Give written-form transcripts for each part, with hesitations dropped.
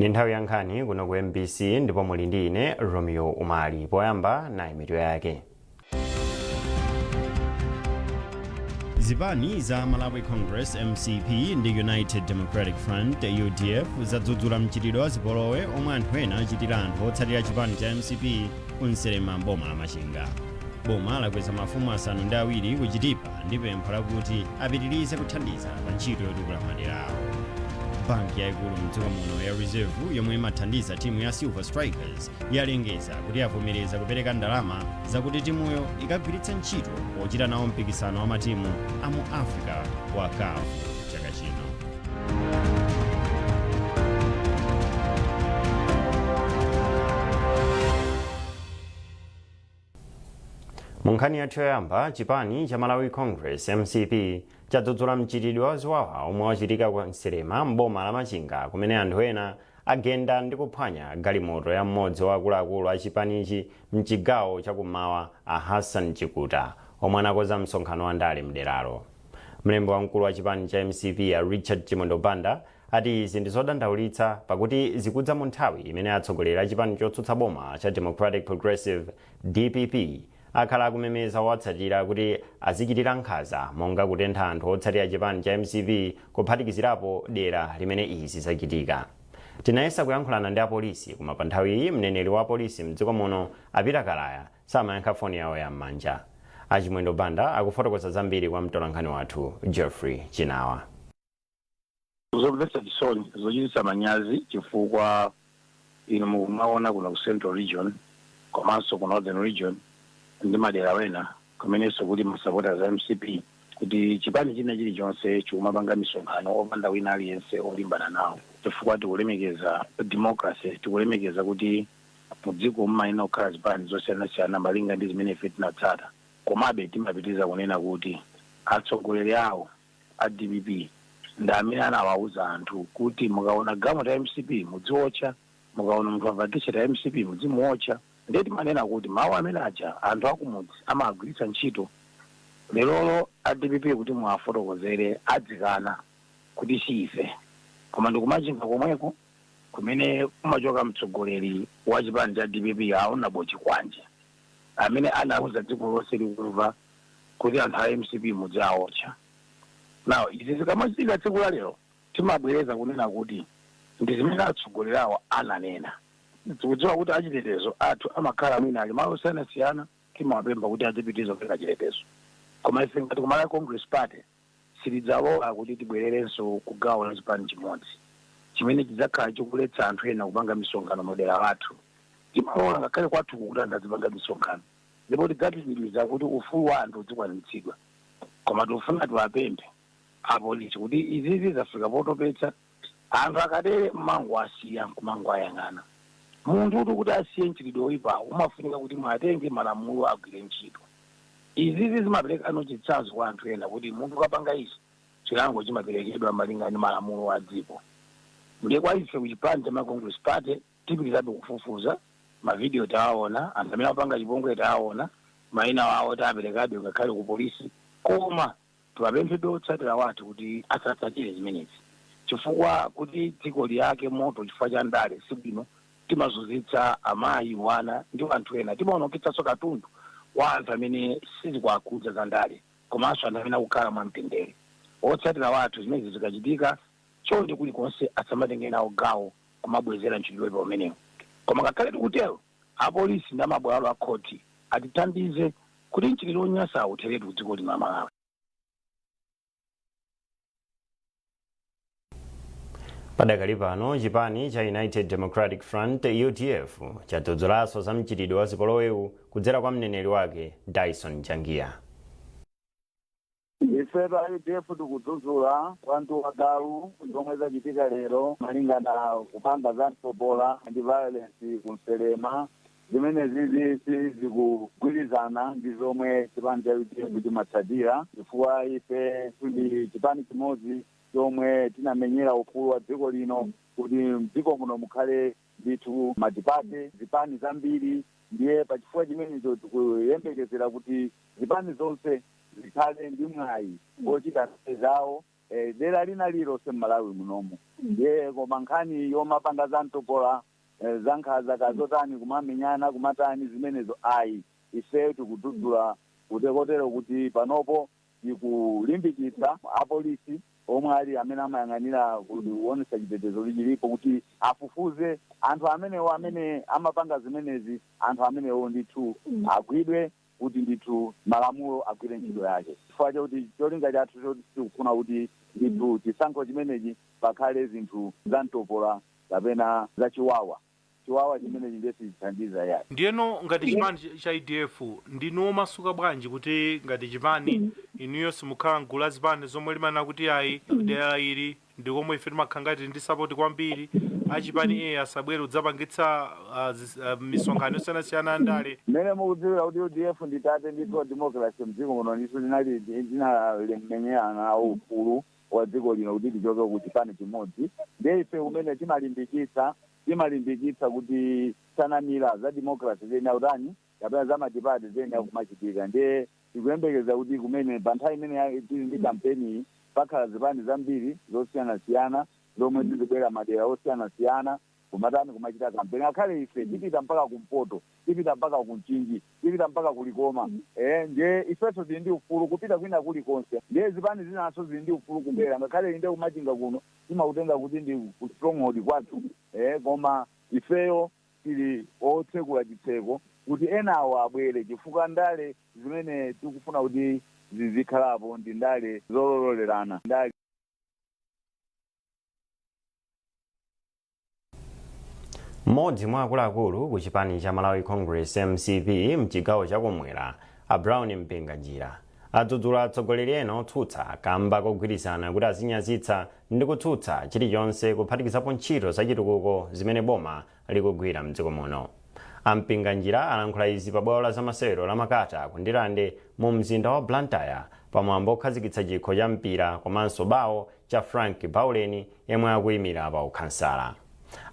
Ndi nthawi ya nkhani kuno ku MBC ndipo muli ndi ine Romeo Umali. Poyamba nayi mitu yake. Zipani za Malawi Congress MCP ndi United Democratic Front UDF zadzudzula mchitidwe wa zipolowe omwe anthu ena achitira anthu otsatira chipani cha MCP ku Nselema m'boma la Machinga. Boma lakweza mafumu 7 ku Chitipa ndi pempho lakuti apitirize kuthandiza pa ntchito yotukula madera awo. Banki yaikulu mdziko muno ya Reserve, yomwe imathandiza timu ya Silver Strikers, yalengeza kuti yavomereza kupereka ndalama zakuti timuyo ikagwiritse ntchito pochita nawo mpikisano wa matimu a mu Africa wa CAF chaka chino. Mu nkhani yathu yoyamba, chipani cha Malawi Congress MCP chadzudzula mchitidwe wa ziwawa omwe wachitika ku Nselema m'boma la Machinga, kumene anthu ena agenda ndi kuphwanya galimoto ya mmodzi wa akuluakulu a chipanichi mchigawo chakummawa, a Hassan Chikuta, omwe anakonza msonkhano wa ndale mderalo. Mlembi wamkulu wa chipani cha MCP a Richard Chimwendo Banda ati izi ndi zodandaulitsa pakuti zikudza mu nthawi imene atsogoleri a chipani chotsutsa boma cha Democratic Progressive DPP akhala akumemeza owatsatira kuti azichitira nkhanza monga kutentha anthu otsatira chipani cha MCP, kuphatikizirapo dera limene izi zachitika. Tinayesa kuyankhulana ndi apolisi koma pa nthawiyi mneneri wa apolisi mdziko muno a Peter Kalaya samayankha foni yawo ya m'manja. A Chimwendo Banda akufotokoza zambiri kwa mtolankhani wathu Geoffrey Chinawa. Zomvetsa chisoni, zochititsa manyazi, chifukwa inu mukumaona kuno ku Central Region komanso ku Northern Region ndi madera wena kumenenso kuli ma supporters a MCP, kuti chipani china chilichonse chikumapanga misonkhano opanda wina aliyense olimbana nawo, chifukwa tikulemekeza democracy, tikulemekeza kuti mudziko mumayenera kukhala zipani zosiyanasiyana malinga ndi zimene ife tinatsata. Komabe timapitiriza kunena kuti atsogoleri awo a DPP ndi amene anawauza anthu kuti mukaona galimoto ya MCP mudziotcha, mukaona munthu wavala t-shirt ya MCP mudzimuotcha. Ndiye timanena kuti mawu amene aja anthu akumudzi amagwiritsa ntchito. Lerolo a DPP kuti muwafotokozere adzikana kuti si ife, koma ndikumachinga komweko kumene kumachoka mtsogoleri wa chipani cha DPP, a Honourable Chikwanje, amene anauza dziko lonse likumva kuti anthu a MCP mudziawotcha. Now izi zikamachitika tsiku la lero, timabwereza kunena kuti ndi zimene atsogoleri awo ananena. Tikudziwa kuti achitetezo athu amakhala mwina ali malo osiyanasiyana, timawapempha kuti adzipitiriza kupereka chitetezo, koma ife ngati ku Malawi Congress Party sitidzalola kuti tibwererenso ku gawo la chipani chimodzi chimene chidzakhala chikuletsa anthu ena kupanga misonkhano madera athu. Timalola ngakhale kwathuku kuti anthu adzipanga misonkhano, ndipo tidzapitiriza kuti ufulu wa anthu udzikwanitsidwa. Koma tikufuna tiwapemphe apolisi kuti izizi zafika potopetsa. Anthu akatere mmangowasiya nkumangoayang'ana. Munthu kuti asiye mchitidwe woyipawo umafunika kuti mwatenge malamulo agwire ntchito. Izizi zimaperekano chitsanzo kwa anthu ena kuti munthu ukapanga izi, chilango chimaperekedwa malinga ndi malamulo a dziko. Ndiye kwa ife ku chipani cha Malawi Congress Party tipitirizabe kufufuza. Mavidiyo tawaona, anthu amene akupanga chipongwe tawaona, mayina awo taperekabe ngakhale ku polisi, koma tiwapemphebe otsatira wathu kuti asatsatire zimenezi, chifukwa kuti dziko liyake moto chifukwa cha ndale sibwino. Timazunzitsa amayi, wana ndi anthu ena, timaonongetsanso katundu wa anthu amene sizikuwakhudza za ndale komanso anthu amene akukhala mwamtendere. Otsatira wathu, zimenezi zikachitika, chonde kulikonse asamatenge nawo gawo kumabwezera mchitidwe umenewu. Koma ngakhale tikutero, apolisi ndi amabwalo a khoti atithandize kuti mchitidwe wonyansawu utheretu ku dziko lino la Malawi. Padakali pano chipani cha United Democratic Front UDF chadzudzulanso za mchitidwe wa zipolowewu kudzera kwa mneneri wake Dyson Jangiya. Ife a UDF tikudzudzula kwantu wagalu zomwe zachitika lero malingana kupanga za mtopola ndi violence ku Nselema. Zimene zizi sizikugwirizana ndi zomwe chipani cha UDF chimatsatira, chifukwa ife ndi chipani chimodzi chomwe tinamenyera ufulu wa dziko lino kuti mdziko muno mukhale ndithu multiparty, zipani zambiri. Ndiye pachifukwa chimenecho tikuyembekezera kuti zipani zonse zikhale ndi mwayi wochita zawo dera lina lililonse m'Malawi munomu. Ndiye koma nkhani yomapanga za mtopola, za nkhanza kazotani, kumamenyana, kumatani, zimenezo ayi. Ifeyo tikudzudzula kutekotero kuti panopo tikulimbikitsa apolisi omwe ali amene amayang'anira kuonesa chitetezo lichilipo kuti afufuze anthu amenewo amene amapanga zimenezi. Anthu amenewo ndithu agwidwe kuti ndithu malamulo agwire ntchito yake, chifukwa chakuti cholinga chathu choti tikufuna kuti ndithu chisankho chimenechi pakhale zinthu za mtopola kapena za chiwawa. Chiwawa chimenechi ndiye sichithandiza yayi. Ndiyeno ngati chipani cha UDF, ndinu omasuka bwanji kuti ngati chipani inuyo simukhala mgulu la zipani zomwe limanena kuti ayi, dera ili ndikomwe ife timakhala ngati ndi support kwambiri, achipani A asabwere kudzapangitsa misonkhano yosiyanasiyana andale? Mmene mukudziwira kuti UDF nditate ndithu democracy mdziko muno. Ndithu linali tinalemenyera nawo ufulu wa dziko lino kuti tichoke ku chipani chimodzi. Ndiye ife kumene timalimbikitsa kuti sanamira za democracy ziyenda kutani kapena za matipati ziyenda kumachitika. Ndiye tikuyembekeza kuti kumene pa nthawi imene tili ndi kampeni pakhala zipani zambiri zosiyanasiyana zomwe zizibwera madera osiyanasiyana kumatani, kumachita kampeni. Akhale ife tipita mpaka kumpoto, tipita mpaka kumchinji, tipita mpaka kulikoma. Ndiye ifenso tili ndi ufulu kupita kwina kulikonse. Ndiye zipani zinaso zili ndi ufulu kubwera. Ngakhale inde kumachinga kuno timakutenga kuti ndi ku stronghold kwathu, koma ifeyo tili otsekula chitseko kuti enawo abwere, chifukwa ndale zimene tikufuna kuti zizikhalapo ndi ndale zololerana, ndale. Mmodzi mwa akuluakulu ku chipani cha Malawi Congress, MCP, mchigawo chakumwera, a Brown Mpinganjira, adzudzula atsogoleri ena otsutsa kamba kogwirizana kuti azinyazitsa ndi kutsutsa chilichonse, kuphatikizapo ntchito zachitukuko zimene boma likugwira mdziko muno. A Mpinganjira alankhula izi pa bwalo la zamasewero la Makata ku Ndirande mu mzinda wa Blantyre, pamwambo okhazikitsa chikho cha mpira komanso bawo cha Frank Bauleni yemwe akuyimira pa ukhansala.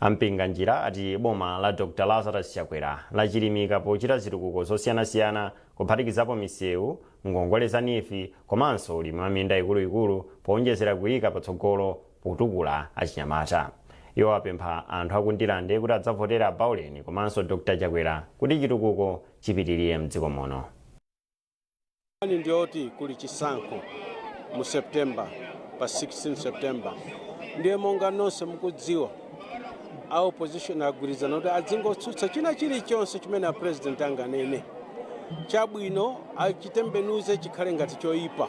A Mpinganjira ati boma la Dr Lazarus Chakwera lachilimika pochita zitukuko zosiyanasiyana, kuphatikizapo misewu, ngongole za NEEF komanso ulimi wa minda ikuluikulu, powonjezera kuyika patsogolo potukula achinyamata. Iwo apempha anthu aku Ndirande kuti adzavotera Bauleni komanso Dr Chakwera kuti chitukuko chipitirire mdziko muno. Nkhani ndiyoti kuli chisankho mu September, pa 16 September. Ndiye monga nonse mukudziwa, a opposition agwirizana kuti adzingotsutsa china chilichonse chimene a president anganene chabwino, achitembenuze chikhale ngati choyipa.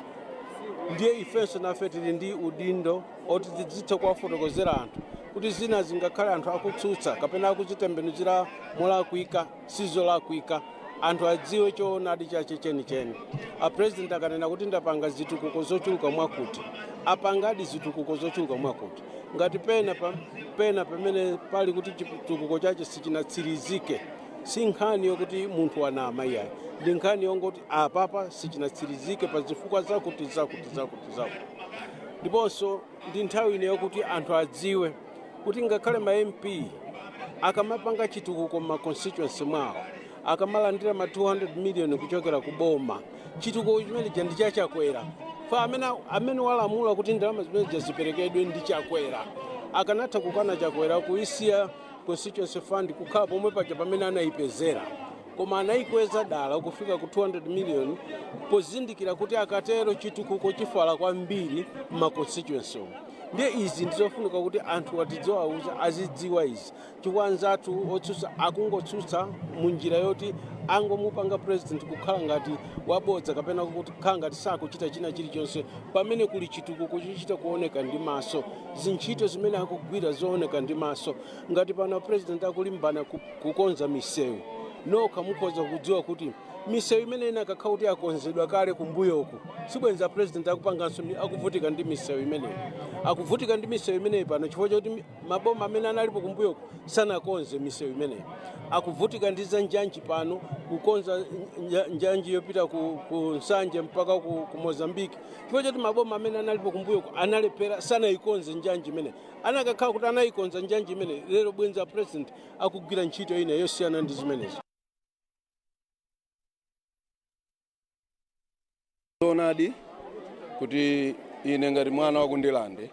Ndiye ifenso nafe tili ndi udindo oti tidzithe kuwafotokozera anthu kuti zina zingakhale anthu akutsutsa kapena akuzitembenuzira molakwika, sizolakwika. Anthu adziwe choonadi chache chenicheni. A president akanena kuti ndapanga zitukuko zochuluka mwakuti, apangadi zitukuko zochuluka mwakuti. Ngati pena pena pamene pali kuti chitukuko chache sichinatsirizike, si nkhani yokuti munthu wanama iyayi, ndi nkhani yongoti apapa sichinatsirizike pa zifukwa zakuti zakuti zakuti zakuti. Ndiponso ndi nthawi ino yokuti anthu adziwe kuti ngakhale ma MP akamapanga chitukuko ma constituency mwawo, akamalandira ma 200 million kuchokera ku boma, chitukuko chimeneja ndi chaChakwera. Fa amene walamula kuti ndalama zimeneja ziperekedwe ndi Chakwera. Akanatha kukana Chakwera kuisiya constituency fund kukhala pomwe paja pamene anayipezera, koma anayikweza dala kufika ku 200 million pozindikira kuti akatero chitukuko chifala kwambiri ma constituency omwe. Ndiye izi ndizofunika kuti anthu atidziwauza, azidziwa izi, chifukwa anzathu otsutsa akungotsutsa munjira yoti angomupanga president kukhala ngati wabodza kapena kukhala ngati sakuchita china chilichonse, pamene kuli chitukuko chochita kuoneka ndi maso, zintchito zimene akugwira zooneka ndi maso. Ngati pano president akulimbana kukonza misewu, nokha mukhoza kudziwa kuti misewu imene inakakhala kuti yakonzedwa kale kumbuyoku, sibwenza president akupanganso akuvutika ndi misewu imeneyi. Akuvutika ndi misewu imeneyi pano chifukwa chakuti maboma amene analipo kumbuyoku sanakonze misewu imeneyi. Akuvutika ndi za njanji pano, kukonza njanji yopita ku Nsanje mpaka ku Mozambique, chifukwa choti maboma amene analipo kumbuyoku analephera, sanayikonze njanji imeneyi. Anakakhala kuti anayikonza njanji imeneyi, lero bwenza president akugwira ntchito ina yosiyana ndi zimenezo. Zoonadi kuti ine ngati mwana wa kundilande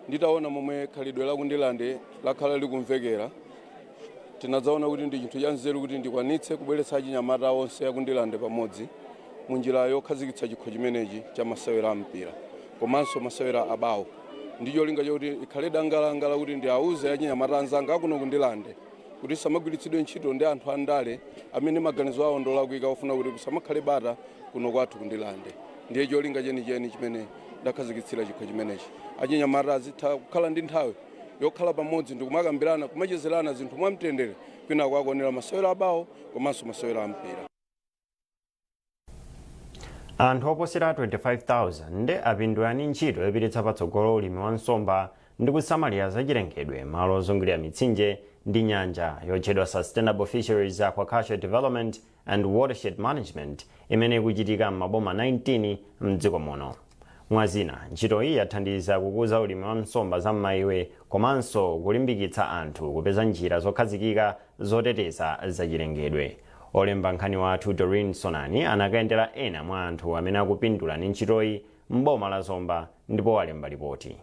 Nditaona momwe khalidwe la kuNdilande lakhala likumvekera, tinadzaona kuti ndi chinthu cha nzeru kuti ndikwanitse kubweretsa achinyamata onse akuNdilande pamodzi mu njira yokhazikitsa chikho chimenechi cha masewera a mpira komanso masewera abawo, ndi cholinga chokuti ikhale dangalangala kuti ndiauze achinyamata anzanga akuno kuNdilande kuti samagwiritsidwe ntchito ndi anthu andale amene maganizo awo ndolakwika ofuna kuti kusamakhale bata kuno kwathu kuNdilande. Ndiye cholinga chenicheni chimene ndakhazikitsira chikho chimenechi, achinyamata azitha kukhala ndi nthawi yokhala pamodzi ndikumakambirana, kumachezerana zinthu mwamtendere, kwina kwakuonera masewera abawo komanso masewera ampira. Anthu oposera 25,000 apindula ndi ntchito yopititsa patsogolo ulimi wa nsomba ndi kusamalira zachilengedwe malo ozungulira mitsinje ndi nyanja yotchedwa Sustainable Fisheries, Aquaculture Development and Watershed Management, imene ikuchitika m'maboma 19 mdziko muno. Mwazina, ntchito iyi yathandiza kukuza ulimi wa nsomba za m'maiwe komanso kulimbikitsa anthu kupeza njira zokhazikika zoteteza zachilengedwe. Olemba nkhani wathu Doreen Sonani anakayendera ena mwa anthu amene akupindula ndi ntchitoyi m'boma la Zomba ndipo walemba ripoti.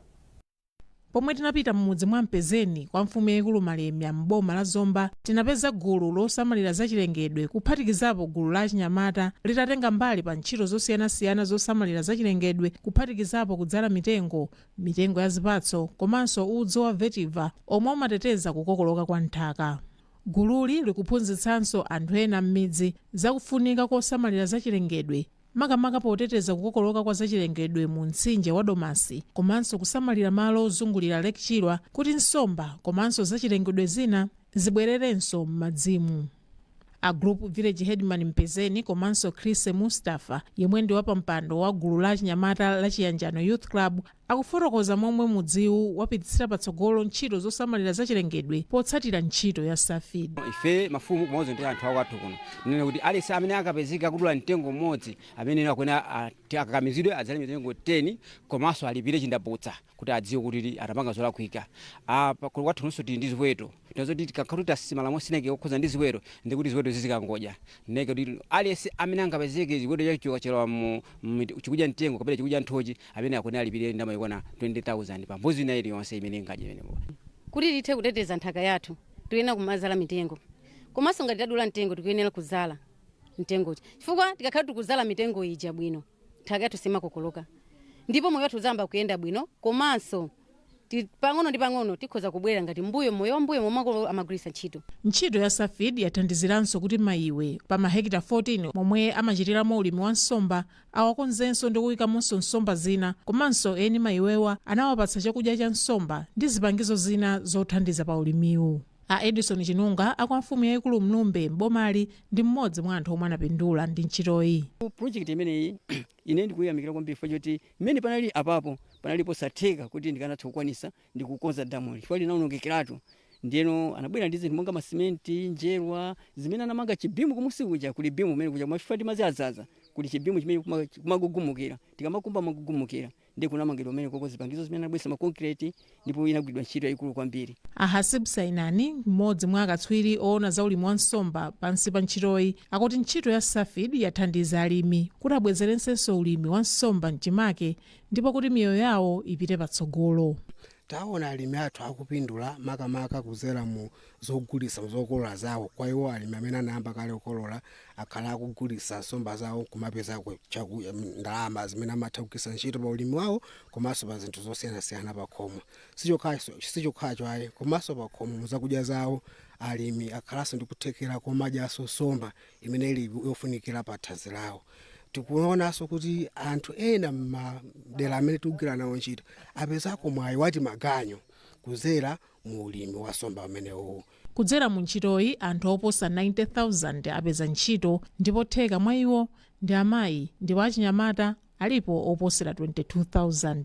Pomwe tinapita m'mudzi mwa Mpezeni kwa mfumu yayikulu Malemya m'boma la Zomba, tinapeza gulu losamalira zachilengedwe kuphatikizapo gulu la achinyamata litatenga mbali pa ntchito zosiyanasiyana zosamalira zachilengedwe, kuphatikizapo kudzala mitengo, mitengo ya zipatso komanso udzu wa vetiva omwe umateteza kukokoloka kwa nthaka. Gululi likuphunzitsanso anthu ena m'midzi zakufunika kosamalira zachilengedwe, makamaka poteteza kukokoloka kwa zachilengedwe mu mtsinje wa Domasi komanso kusamalira malo ozungulira Lake Chilwa kuti nsomba komanso zachilengedwe zina zibwererenso m'madzimu. A group village headman Mpezeni komanso Chris Mustafa, yemwe ndi wapampando wa gulu la chinyamata la Chiyanjano Youth Club, akufotokoza momwe mudziwu wapititsira patsogolo ntchito zosamalira zachilengedwe potsatira ntchito ya SAFID. Ife mafumu kumodzi ndi anthu akwathu kuno nene kuti aliyense amene akapezeka kudula mtengo mmodzi, amene akuena akakamizidwe adzale mitengo 10 komanso alipire chindaputsa kuti adziwe kuti atapanga zolakwika. Apa kwathu nonso tili ndi ziweto, tinazoti tikakhala kuti tasimala mosineke okhoza ndi ziweto, ndikuti ziweto zizikangodya. Neke kuti aliyense amene angapezeke chiweto chacho chalowa mu chikudya mtengo kapena chikudya nthochi, amene akuena alipire ndalama yokwana 20,000 pa mbuzi ina iliyonse imene ingadye imenepo. Kuti tithe kuteteza nthaka yathu, tikuyenera kumazala mitengo, komanso ngati tadula mtengo tikuyenera kuzala mtengochi, chifukwa tikakhala tikuzala mitengo ija bwino, nthaka yathu simakokoloka ndipo moyo wathu uzayamba kuyenda bwino. Komanso pang'ono ndi pang'ono tikhoza kubwera ngati mbuyo, moyo wa mbuyo momwe makolo amagwiritsa ntchito. Ntchito ya SAFID yathandiziranso kuti mayiwe pa mahekita 14 momwe amachitiramo ulimi wa nsomba awakonzenso ndi kuyikamonso nsomba zina, komanso eni mayiwewa anawapatsa chakudya cha nsomba ndi zipangizo zina zothandiza pa ulimiwu. A Edison Chinunga akwa mfumu yayikulu Mlumbe m'bomali ndi mmodzi mwa anthu omwe anapindula ndi ntchitoyi. Project imeneyi ine ndikuyamikira kwambiri chifukwa choti mmene panali apapo panali posatheka kuti ndikanatha kukwanisa ndi kukonza damuli chifukwa linawonongekeratu. Ndiyeno anabwera ndi zinthu monga masimenti, njerwa zimene anamanga chibimu kumusi kuja. Kuli bimu kumene kuja kumachifukwa ndi madzi adzaza, kuli chibimu chimene kumagugumukira, tikamakumba magugumukira, ndi kunamangidwa kumene koko zipangizo zimene anabweretsa makonkireti, ndipo inagwiridwa ntchito yayikulu kwambiri. A Hasib Sainani, mmodzi mwa akatswiri oona za ulimi wa nsomba pansi pa ntchitoyi, akuti ntchito ya SAFID yathandiza alimi kuti abwezeretsenso ulimi wa nsomba mchimake ndipo kuti miyoyo yawo ipite patsogolo. Taona alimi athu akupindula, makamaka kuzera mu zogulitsa zokolola zawo. Kwa iwo alimi amene anayamba kale kukolola, akhala akugulitsa nsomba zawo kumapezako ndalama zimene amatha kugwiritsa ntchito pa ulimi wawo komanso pa zinthu zosiyanasiyana pa khomo. Sichokhacho ayi, komanso pa khomo muzakudya zawo alimi akhalanso ndi kuthekera komadyanso nsomba imene ili yofunikira pa thanzi lawo. Tikuonanso kuti anthu ena m'madera amene tikugwira nawo ntchito apezako mwayi wati maganyu kuzera mu ulimi wa nsomba umenewu. Kudzera mu ntchitoyi, anthu oposa 90,000 apeza ntchito ndipo theka mwa iwo ndi amayi, ndipo achinyamata alipo oposera 22,000.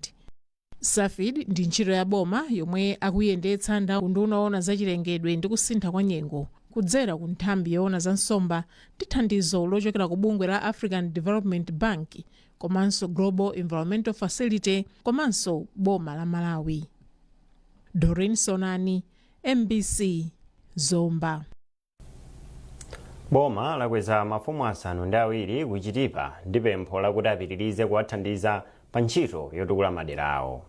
SAFID ndi ntchito ya boma yomwe akuyendetsa ndi unduna oona zachilengedwe ndi kusintha kwa nyengo kudzera ku nthambi yoona za nsomba ndi thandizo lochokera ku bungwe la African Development Bank komanso Global Environmental Facility komanso boma la Malawi. Doreen Sonani, MBC, Zomba. Boma lakweza mafumu 7 kuchitipa ndi pempho lakuti apitirize kuwathandiza pa ntchito yotukula madera awo.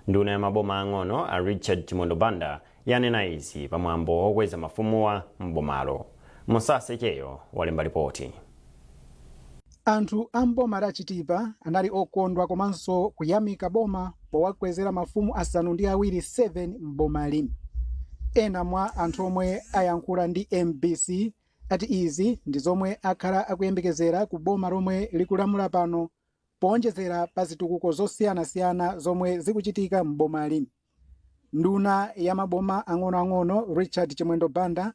Nduna ya maboma ang'ono a Richard Chimwendo Banda yanena izi pamwambo wokweza mafumuwa m'bomalo. Musase Cheyo walemba ripoti. Anthu a mboma la Chitipa anali okondwa komanso kuyamika boma powakwezera mafumu 7 7 m'bomali. Ena mwa anthu omwe ayankhula ndi MBC ati izi ndi zomwe akhala akuyembekezera ku boma lomwe likulamula pano, powonjezera pa zitukuko zosiyanasiyana zomwe zikuchitika m'bomali. Nduna ya maboma ang'onoang'ono Richard Chimwendo Banda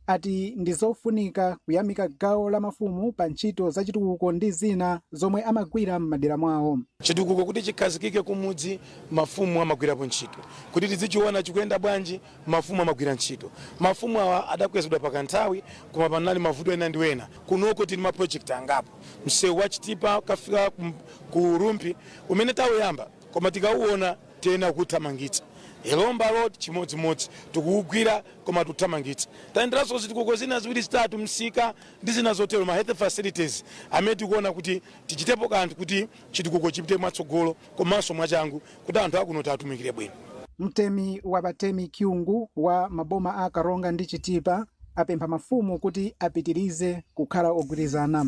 ati ndi zofunika kuyamika gawo la mafumu pa ntchito za chitukuko ndi zina zomwe amagwira m'madera mwawo. Chitukuko kuti chikhazikike kumudzi, mafumu amagwirapo ntchito. Kuti tizichiona chikuyenda bwanji, mafumu amagwira ntchito. Mafumu awa adakwezedwa pakanthawi, koma panali mavuto ena ndi wena. Kunoko tili ma project angapo: msewu wa Chitipa kafika ku Rumphi umene tawuyamba, koma tikauona tena kuthamangitsa. Ilomba Road chimodzimodzi, tikuwugwira koma tikuthamangitsa. Tayenderanso zitukuko zina ziwiri zitatu, msika ndi zina zotero, ma health facilities amene tikuona kuti tichitepo kanthu kuti chitukuko chipite mwatsogolo komanso mwachangu, kuti anthu akuno tiatumikire bwino. Mtemi wa Batemi Kyungu wa maboma a Karonga ndi Chitipa apempha mafumu kuti apitirize kukhala ogwirizana.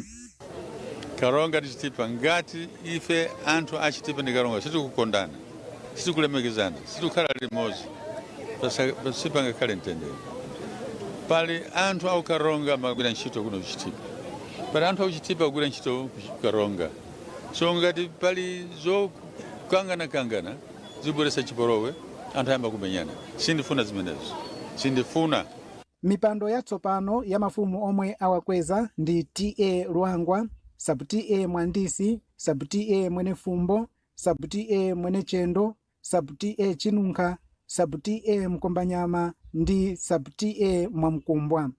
Karonga ndi Chitipa, ngati ife anthu a Chitipa ndi Karonga sitikukondana, sitikulemekezana, sitikukhala limodzi, sipangakhale mtendere. Pali anthu aku Karonga amagwira ntchito kuno kuchitipa, pali anthu akuchitipa akugwira ntchito ku Karonga. So ngati pali zokanganakangana, zibweretsa chipolowe, anthu ayamba kumenyana. Sindifuna zimenezo, sindifuna. Mipando yatsopano ya mafumu omwe awakweza ndi TA Lwangwa, sub TA Mwandisi, sub TA Mwenefumbo, sub TA Mwenechendo, sub TA Chinunkha, sub TA Mkombanyama ndi sub TA Mwamkumbwa.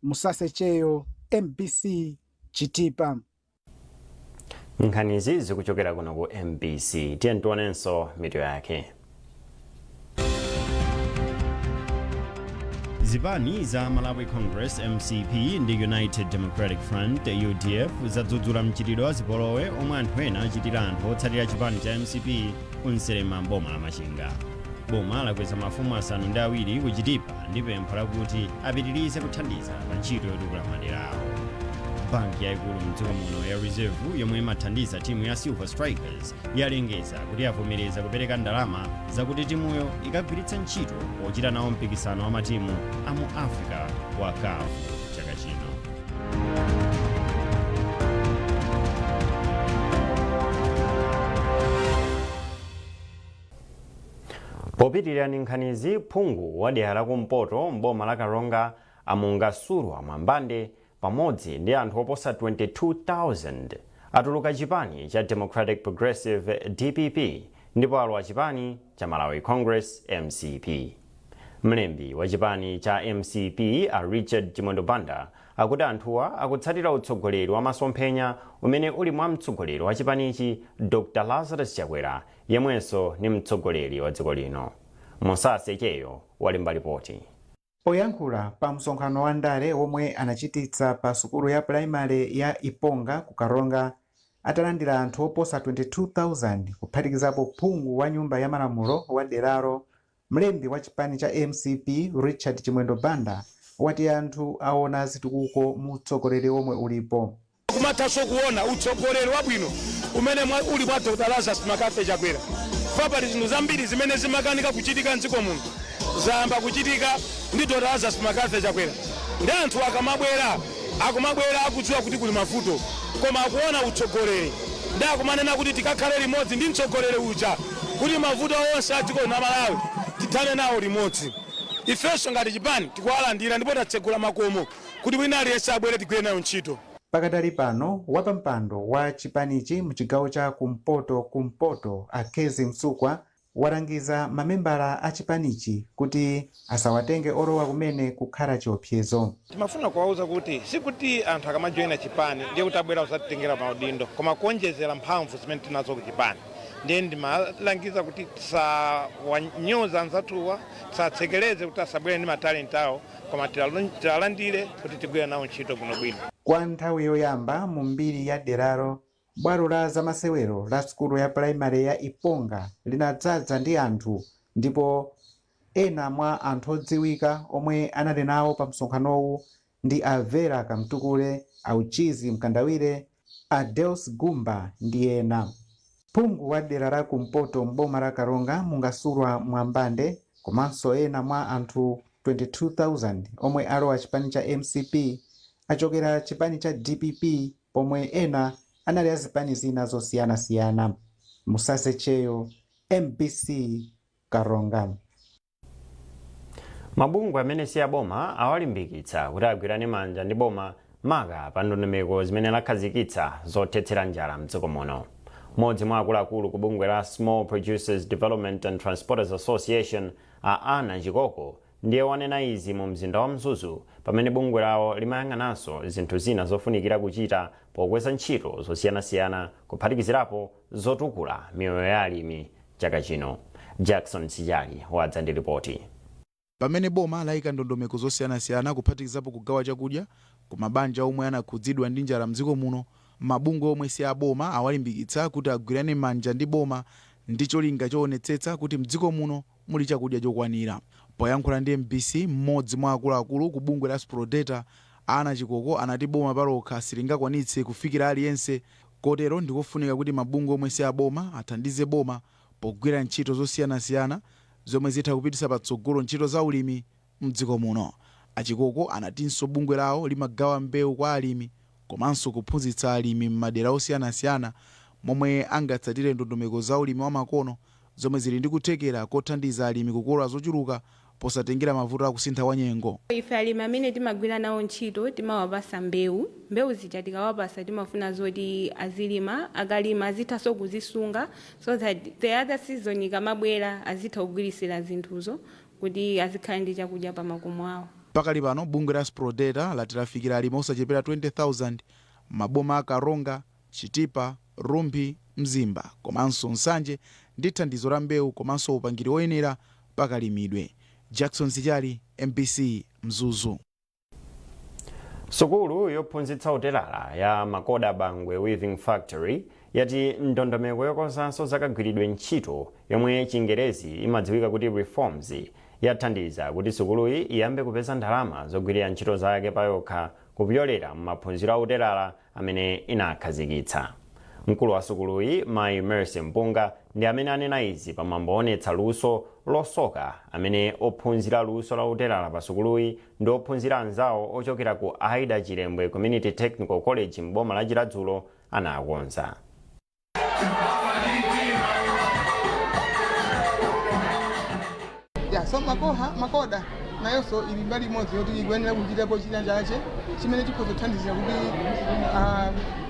Musase Cheyo, MBC, Chitipa. Nkhanizi zikuchokera kuno ku MBC. Tiye tionenso mitu yake. Zipani za Malawi Congress, MCP, ndi United Democratic Front, UDF, zadzudzula mchitidwe wa zipolowe omwe anthu ena achitira anthu otsatira chipani cha MCP ku Nselema mboma la Machinga. Boma lakweza mafumu 7 ku Chitipa ndi pempho lakuti apitirize kuthandiza pa ntchito yotukula madera awo. Banki yayikulu mdziko muno ya Reserve, yomwe imathandiza timu ya Silver Strikers, yalengeza kuti yavomereza kupereka ndalama zakuti timuyo ikagwiritse ntchito pochita nawo mpikisano wa matimu a mu Africa wa CAF chaka chino. Popitirira ndi nkhanizi, phungu wa dera lakumpoto mboma la Karonga Amungasulwa Mwambande pamodzi ndi anthu oposa 22,000 atuluka chipani cha Democratic Progressive, DPP, ndipo alowa chipani cha Malawi Congress, MCP. Mlembi wa chipani cha MCP a Richard Chimwendo Banda akuti anthuwa akutsatira utsogoleri wa masomphenya umene uli mwa mtsogoleri wa chipanichi Dr Lazarus Chakwera, yemwenso ni mtsogoleri wa dziko lino. Musase Cheyo walemba ripoti. Poyankhula pa msonkhano wa ndale womwe anachititsa pa sukulu ya pulaimali ya Iponga ku Karonga, atalandira anthu oposa 22,000 kuphatikizapo phungu wa nyumba ya malamulo wa deralo, mlembi wa chipani cha MCP Richard Chimwendo Banda wati anthu aona zitukuko mu utsogoleri womwe ulipo. Kumathanso kuona utsogoleri wabwino umene uli mwa Dr Lazarus McCarthy Chakwera. Pali zinthu zambiri zimene zimakanika kuchitika mdziko muno, zayamba kuchitika ndi Dr Lazarus McCarthy Chakwera. Ndi anthu akamabwera, akumabwera akudziwa kuti kuli mavuto, koma akuona utsogoleri ndi akumanena kuti tikakhale limodzi ndi mtsogoleri uja kuti mavuto onse a dziko la Malawi tithane nawo limodzi. Ifenso ngati chipani tikuwalandira ndipo tatsegula makomo kuti wina aliyense abwere, tigwire nayo ntchito. Pakadali pano, wapampando wa chipanichi mchigawo cha kumpoto kumpoto Akezi Msukwa walangiza mamembala a chipanichi kuti asawatenge olowa kumene kukhala chiopsezo. Timafuna kuwauza kuti sikuti anthu akamajoyina chipani ndiye kuti abwera kusatitengera maudindo, koma kuonjezera mphamvu zimene tinazo ku chipani. Ndiye ndimalangiza kuti tisawanyoza anzathuwa, tisatsekereze kuti asabwere ndi matalenti awo, koma tiwalandire kuti tigwire nawo ntchito bwinobwino. Kwa nthawi yoyamba mu mbiri ya deralo, Bwalo la zamasewero la sukulu ya pulaimali ya Iponga linadzaza ndi anthu, ndipo ena mwa anthu odziwika omwe anali nawo pa msonkhanowu ndi a Vera Kamtukule, Auchizi Mkandawire, a Deus Gumba ndi ena. Phungu wa dera la kumpoto m'boma la Karonga, Mungasulwa Mwambande, komanso ena mwa anthu 22,000 omwe alowa chipani cha MCP achokera chipani cha DPP, pomwe ena anali azipani zina zosiyanasiyana. Musase Cheyo, MBC, Karonga. Mabungwe amene si aboma awalimbikitsa kuti agwirane manja ndi boma, maka pa ndondomeko zimene lakhazikitsa zothetsera njala mdziko muno. Mmodzi mwa akuluakulu ku bungwe la Small Producers Development and Transporters Association, a Ana Chikoko, ndiye wanena izi mu mzinda wa Mzuzu pamene bungwe lawo limayang'ananso zinthu zina zofunikira kuchita pokweza ntchito zosiyanasiyana, kuphatikizirapo zotukula miyoyo ya alimi chaka chino. Jackson Sijali wadza ndi ripoti. Pamene boma layika ndondomeko zosiyanasiyana, kuphatikizapo kugawa chakudya ku mabanja omwe anakhudzidwa ndi njala mdziko muno, mabungwe omwe si aboma awalimbikitsa kuti agwirane manja ndi boma ndi cholinga choonetsetsa kuti mdziko muno muli chakudya chokwanira. Poyankhula ndi MBC, mmodzi mwa akuluakulu ku bungwe la Sprodeta, Ana Chikoko, anati boma palokha silingakwanitse kufikira aliyense, kotero ndikofunika kuti mabungwe omwe si aboma athandize boma pogwira ntchito zosiyanasiyana zomwe zitha kupititsa patsogolo ntchito za ulimi mdziko muno. Achikoko anatinso bungwe lawo limagawa mbewu kwa alimi komanso kuphunzitsa alimi m'madera osiyanasiyana momwe angatsatire ndondomeko za ulimi wamakono zomwe zili ndi kuthekera kothandiza alimi kukolola zochuluka posatengera mavuto akusintha kwa nyengo. Ife alimi amene timagwira nawo ntchito timawapasa mbewu. Mbewu zija tikawapasa, timafuna zoti azilima, akalima azithanso kuzisunga so that the other season ikamabwera azitha kugwirisira zinthuzo kuti azikhala ndi chakudya pa makomo awo. Pakali pano bungwe la Sprodeta lati lafikira alimi osachepera 20,000 maboma a Karonga, Chitipa, Rumphi, Mzimba komanso Nsanje ndi thandizo la mbewu komanso upangiri woyenera pakalimidwe. Jackson Sijali, MBC, Mzuzu. Sukulu yophunzitsa utelala ya Makoda Bangwe Weaving Factory yati ndondomeko yokonzanso zakagwiridwe ntchito, yomwe Chingerezi imadziwika kuti reforms, yathandiza kuti sukuluyi iyambe kupeza ndalama zogwirira ntchito zake payokha kupyolera m'maphunziro a utelala amene inakhazikitsa. Mkulu wa sukuluyi, Mayi Mercy Mpunga, ndi amene anena izi pamwambo oonetsa luso losoka amene ophunzira luso la utelala pa sukuluyi ndi ophunzira anzawo ochokera ku Aida Chilembwe Community Technical College m'boma la Chiradzulo anakonza. Ya, so makoha makoda nayonso ili mbali imodzi yoti ikuyenera kuchitapo china chache chimene chikhoza kuthandizira kuti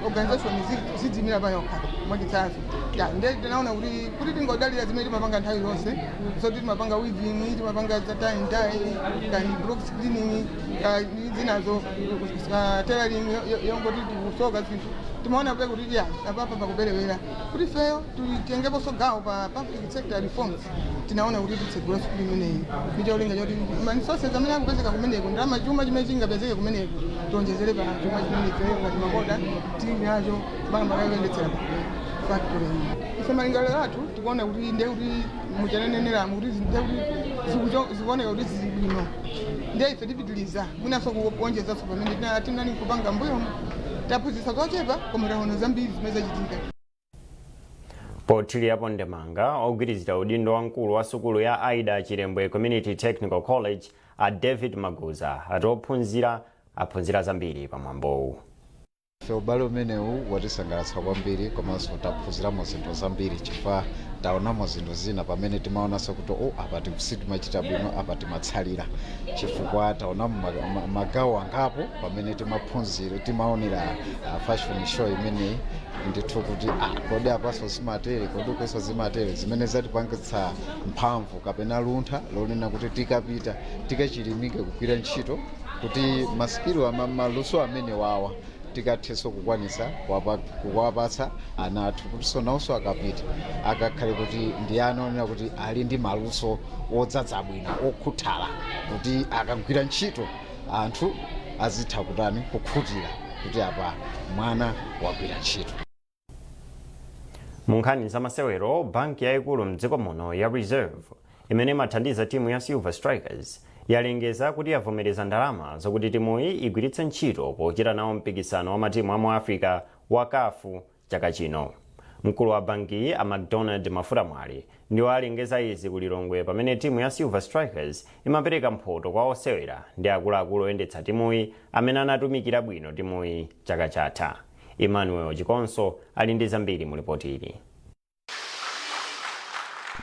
organization zidziyimira pa yokha. Mwachitsanzo, ya, nde tinaona kuti tingodalira zimene timapanga nthawi zonse, zoti timapanga weaving, timapanga za tie and dye, kani block screening, zinazo, tailoring, yongoti tikusoka zinthu, timaona kuti ya, apapa pakuperewera kuti ifeyo titengeponso gawo pa public sector reforms. Tinaona kuti titsegula sukulu imeneyi ndi cholinga choti ma resources amene akupezeka kumeneko, ndalama, chuma chimene chingapezeke kumeneko, tionjezere pa chuma chimene ifeyo ngati Makoda tili nacho makamaka kuyendetsera factory iyi. Ife malingaliro athu tikuona kuti ndiye kuti muchaneneneramu kuti ndiye kuti zikuoneka kuti zili bwino, ndiye ife tipitiliza mwinanso kuonjezanso pamene tinali kupanga mbuyomu. Taphunzitsa zochepa koma taona zambiri zimene zachitika. Pothirirapo ndemanga, ogwirizira udindo wamkulu wa sukulu ya Aida Chilembwe Community Technical College, a David Maguza, ati ophunzira aphunzira zambiri pamwambowu. Ife ubale umenewu watisangalatsa kwambiri komanso taphunziramo zinthu zambiri, chifukwa taonamo zinthu zina pamene timaonanso kuti o, apa sitimachita bwino, apa timatsalira, chifukwa taonamo magawo angapo pamene timaphunzira, timaonera fashion show imeneyi ndithu, kuti kodi apaso zimatere, kodi kuso zimatere, zimene zatipangitsa mphamvu kapena luntha lonena kuti tikapita tikachilimike kugwira ntchito kuti ma skill maluso amene wawa tikathenso kukwanisa kuwapatsa ana athu, kuti so nawonso akapita akakhale kuti ndi ana onena kuti ali ndi maluso odzadza bwino, okhuthala, kuti akagwira ntchito anthu azitha kutani, kukhutira kuti apa mwana wagwira ntchito. Mu nkhani za masewero, banki yayikulu mdziko muno ya Reserve, imene imathandiza timu ya Silver Strikers, yalengeza kuti yavomereza ndalama zokuti timuyi igwiritse ntchito pochita nawo mpikisano wa matimu amu Africa wa CAF chaka chino. Mkulu wa bankiyi, a McDonald Mafuta Mwale, ndiwo alengeza izi ku Lilongwe pamene timu ya Silver Strikers imapereka mphoto kwa osewera ndi akuluakulu oyendetsa timuyi amene anatumikira bwino timuyi chaka chatha. Emmanuel Chikonso ali ndi zambiri mu ripoti ili.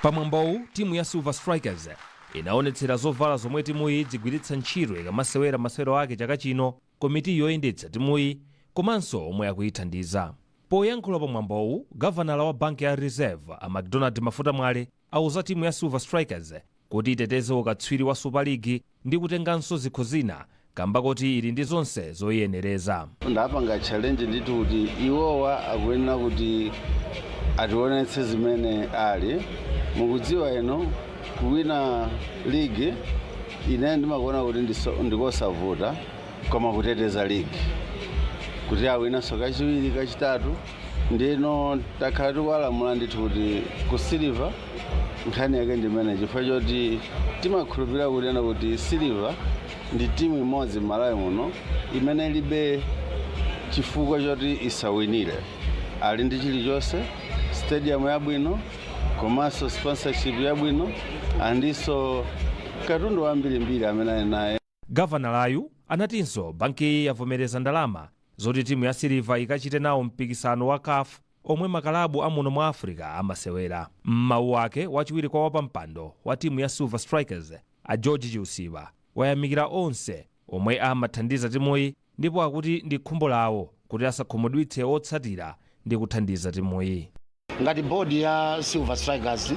Pamwambowu, timu ya Silver Strikers inaonetsera zovala zomwe timuyi idzigwiritsa ntchito ikamasewera masewero ake chaka chino, komiti yoyendetsa timuyi komanso omwe akuyithandiza. Poyankhula pamwambowu, gavanala wa banki ya Reserve, a McDonald Mafuta Mwale, auza timu ya Silver Strikers kuti iteteze ukatswiri wa Super League ndi kutenganso zikho zina, kamba kuti ili ndi zonse zoyiyenereza. Ndapanga challenge ndithu kuti iwowa akuyenera kuti ationetse zimene ali. Mukudziwa ino, kuwina ligi ine ndimakuona kuti ndikosavuta, koma kuteteza ligi kuti awinanso kachiwiri, kachitatu, ndino takhala tikuwalamula ndithu kuti ku Silver nkhani yake ndimene, chifukwa choti timakhulupirira kunena kuti Silver ndi timu imodzi m'Malawi muno imene ilibe chifukwa choti isawinire. Ali ndi chilichonse, stadium yabwino komanso sponsorship yabwino, andinso katundu wambirimbiri amene ali naye. Gavanalayu anatinso bankiyi yavomereza ndalama zoti timu ya Silver ikachite nawo mpikisano wa CAF omwe makalabu amuno mwa Africa amasewera. M'mawu ake, wachiwiri kwa wapampando wa timu ya Silver Strikers, a George Chiusiwa, wayamikira onse omwe amathandiza timuyi ndipo akuti ndi khumbo lawo kuti asakhumudwitse otsatira ndi kuthandiza timuyi. Ngati bodi ya Silver Strikers,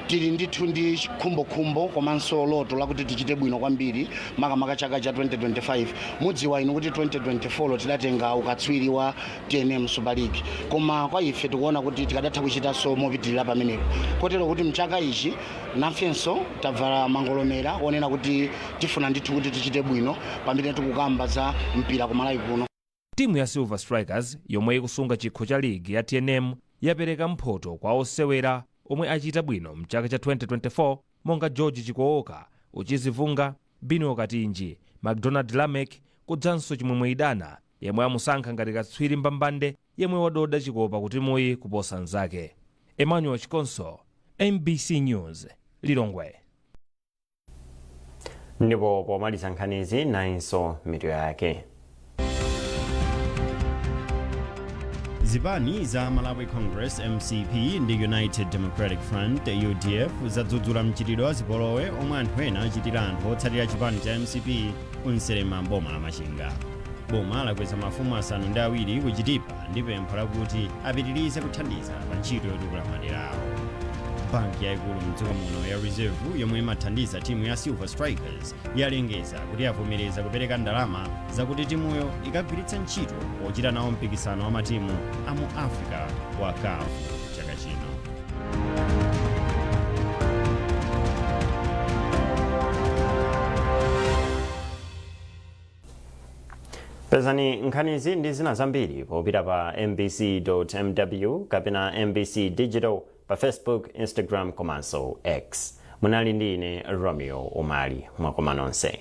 tili ndithu ndi khumbokhumbo komanso loto lakuti tichite bwino kwambiri, makamaka chaka cha 2025. Mudziwa inu kuti 2024 tidatenga ukatswiri wa TNM Super League, koma kwa ife tikuona kuti tikadatha kuchitanso mopitirira pamenepo, kotero kuti mchaka ichi nafenso tavala mangolomera onena kuti tifuna ndithu kuti tichite bwino pamene tikukamba za mpira kumalawi kuno. Timu ya Silver Strikers, yomwe ikusunga chikho cha ligi ya TNM, yapereka mphoto kwa osewera omwe achita bwino mchaka cha 2024, monga George Chikooka, Uchizivunga, Bino Katinji, McDonald Lamek, kudzanso Chimwemwe Idana, yemwe amusankha ngati katswiri mbambande yemwe wadoda chikopa ku timuyi kuposa nzake. Emmanuel Chikonso, MBC News, Lilongwe. Ndipo pomaliza nkhanizi, nayinso mitu yake. Zipani za Malawi Congress, MCP, ndi United Democratic Front, UDF, zadzudzula mchitidwe wa zipolowe omwe anthu ena achitira anthu otsatira chipani cha MCP ku Nselema, boma la Machinga. Boma lakweza mafumu 7 ku Chitipa ndi pempho lakuti apitirize kuthandiza pa ntchito yotukula madera awo. Banki yayikulu mdziko muno ya Reserve, yomwe imathandiza timu ya Silver Strikers, yalengeza kuti yavomereza kupereka ndalama zakuti timuyo ikagwiritse ntchito pochita nawo mpikisano wa matimu a mu Africa wa CAF chaka chino. Pezani nkhanizi ndi zina zambiri popita pa mbc.mw kapena MBC Digital pa Facebook, Instagram komanso X. Munali ndi ine, Romeo Umali. Mwakoma nonse.